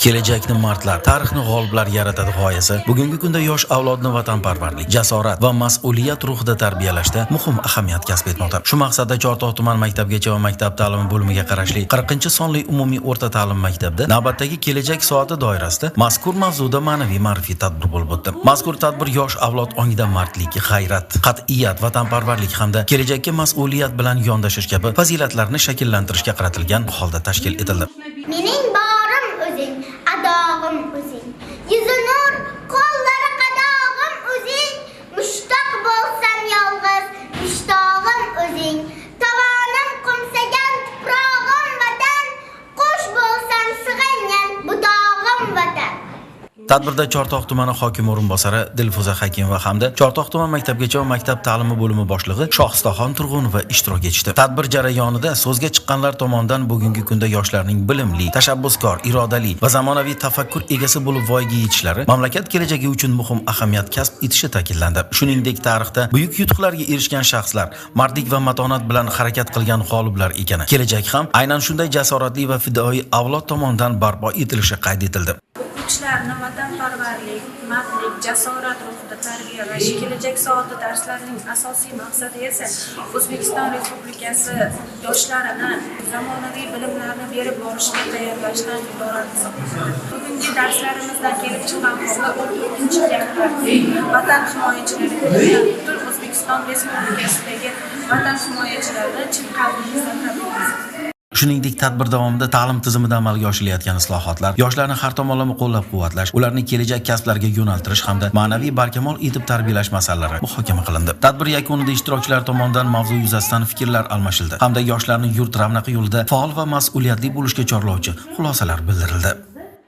Kelajakni mardlar, tarixni g'oliblar yaratadi g'oyasi bugungi kunda yosh avlodni vatanparvarlik, jasorat va mas'uliyat ruhida tarbiyalashda muhim ahamiyat kasb etmoqda. Shu maqsadda Chortoq tuman maktabgacha va maktab ta'limi bo'limiga qarashli 40-sonli umumiy o'rta ta'lim maktabida navbatdagi kelajak soati doirasida mazkur mavzuda ma'naviy ma'rifiy tadbir bo'lib o'tdi. Mazkur tadbir yosh avlod ongida mardlik, g'ayrat, qat'iyat, vatanparvarlik hamda kelajakka mas'uliyat bilan yondashish kabi fazilatlarni shakllantirishga qaratilgan holda tashkil etildi. Mening borim o'zing, adog'im o'zing. Yuzi nur, qo'llari qadog'im o'zing. Mushtoq bo'lsam yolg'iz, mushtog'im o'zing. Tovonim qo'msagan tuprog'im vatan, qush bo'lsam sig'ingan butog'im vatan. Tadbirda Chortoq tumani hokimi o'rinbosari Dilfuza Hakimova hamda Chortoq tuman maktabgacha va maktab ta'limi bo'limi boshlig'i Shohistaxon Turg'unova ishtirok etishdi. Tadbir jarayonida so'zga chiqqanlar tomonidan bugungi kunda yoshlarning bilimli, tashabbuskor, irodali va zamonaviy tafakkur egasi bo'lib voyaga yetishlari mamlakat kelajagi uchun muhim ahamiyat kasb etishi ta'kidlandi. Shuningdek, tarixda buyuk yutuqlarga erishgan shaxslar mardlik va matonat bilan harakat qilgan g'oliblar ekani, kelajak ham aynan shunday jasoratli va fidoyi avlod tomonidan barpo etilishi qayd etildi. O'quvchilarni vatanparvarlik, mardlik, jasorat ruhida tarbiyalash kelajak soati darslarining asosiy maqsadi esa O'zbekiston Respublikasi yoshlarini zamonaviy bilimlarni berib borishga tayyorlashdan iborat hisoblanadi. Bugungi darslarimizdan kelib chiqqan holda 14 yanvar Vatan himoyachilari kuni bilan butun O'zbekiston Respublikasidagi vatan himoyachilarini chin qalbimizdan tabriklaymiz. Shuningdek, tadbir davomida ta'lim tizimida amalga oshirilayotgan islohotlar, yoshlarni har tomonlama qo'llab-quvvatlash, ularni kelajak kasblarga yo'naltirish hamda ma'naviy barkamol etib tarbiyalash masalalari muhokama qilindi. Tadbir yakunida ishtirokchilar tomonidan mavzu yuzasidan fikrlar almashildi hamda yoshlarni yurt ravnaqi yo'lida faol va mas'uliyatli bo'lishga chorlovchi xulosalar bildirildi.